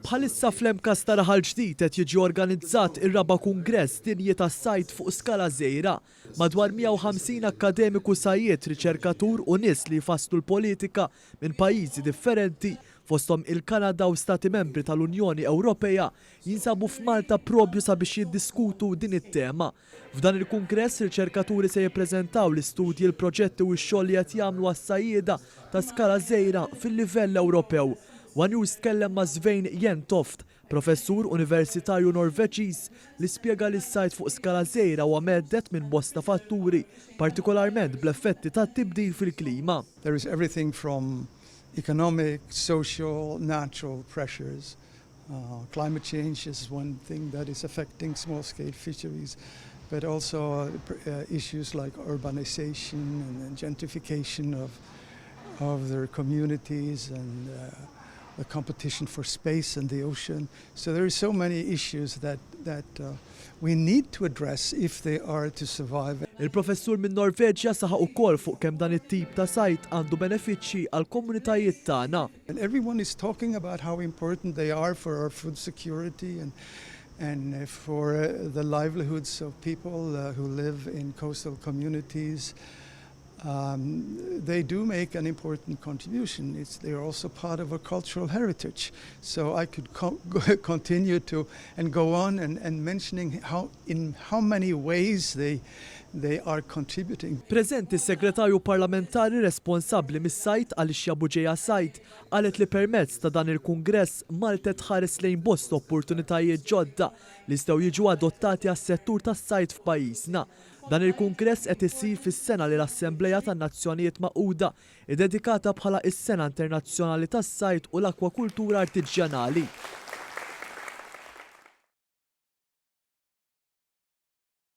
Bħalissa fl-MCAST ta' Raħal Ġdid qed jiġi organizzat ir-raba' Kungress Dinji tas-Sajd fuq skala żgħira. Madwar 150 akkademiku sajjied, riċerkatur u nies li jfasslu l-politika minn pajjiżi differenti, fosthom il-Kanada u stati membri tal-Unjoni Ewropea, jinsabu f'Malta propju sabiex jiddiskutu din it-tema. F'dan il-kungress, riċerkaturi se jippreżentaw l-istudji, il-proġetti u x-xogħol li qed jagħmlu għas-sajjieda ta' skala żgħira fil-livell Ewropew. One News tkellem ma' Svein Jentoft, professur universitarju Norveġiż li spjega li s-sajd fuq skala żgħira huwa mhedded minn bosta fatturi, partikolarment bl-effetti tat-tibdil fil-klima. There is everything from economic, social, natural pressures. Climate change is one thing that is affecting small-scale fisheries, but also issues like urbanization and gentrification of their communities and the competition for space in the ocean. So there are so many issues that we need to address if they are to survive. Il-professur minn Norveġja saħaq ukoll fuq kemm dan it-tip ta' sajd għandu benefiċċji għal komunitajiet tagħna. And everyone is talking about how important they are for our food security and for the livelihoods of people who live in coastal communities. They do make an important contribution. They're also part of our cultural heritage. So I could continue to and go on and mentioning in how many ways they are contributing. Preżenti s-segretarju parlamentari responsabbli mis-sajd Alicia Bugeja Said qalet li permezz ta' dan il-kungress Malta tħares lejn bosta opportunitajiet ġodda li jistgħu jiġu adottati għas-settur tas-sajd f'pajjiżna. Dan il-kungress qed isir fis-sena li l-Assembleja tan-Nazzjonijiet Magħquda iddedikata bħala is-Sena Internazzjonali tas-Sajd u l-Akwakultura Artiġjanali.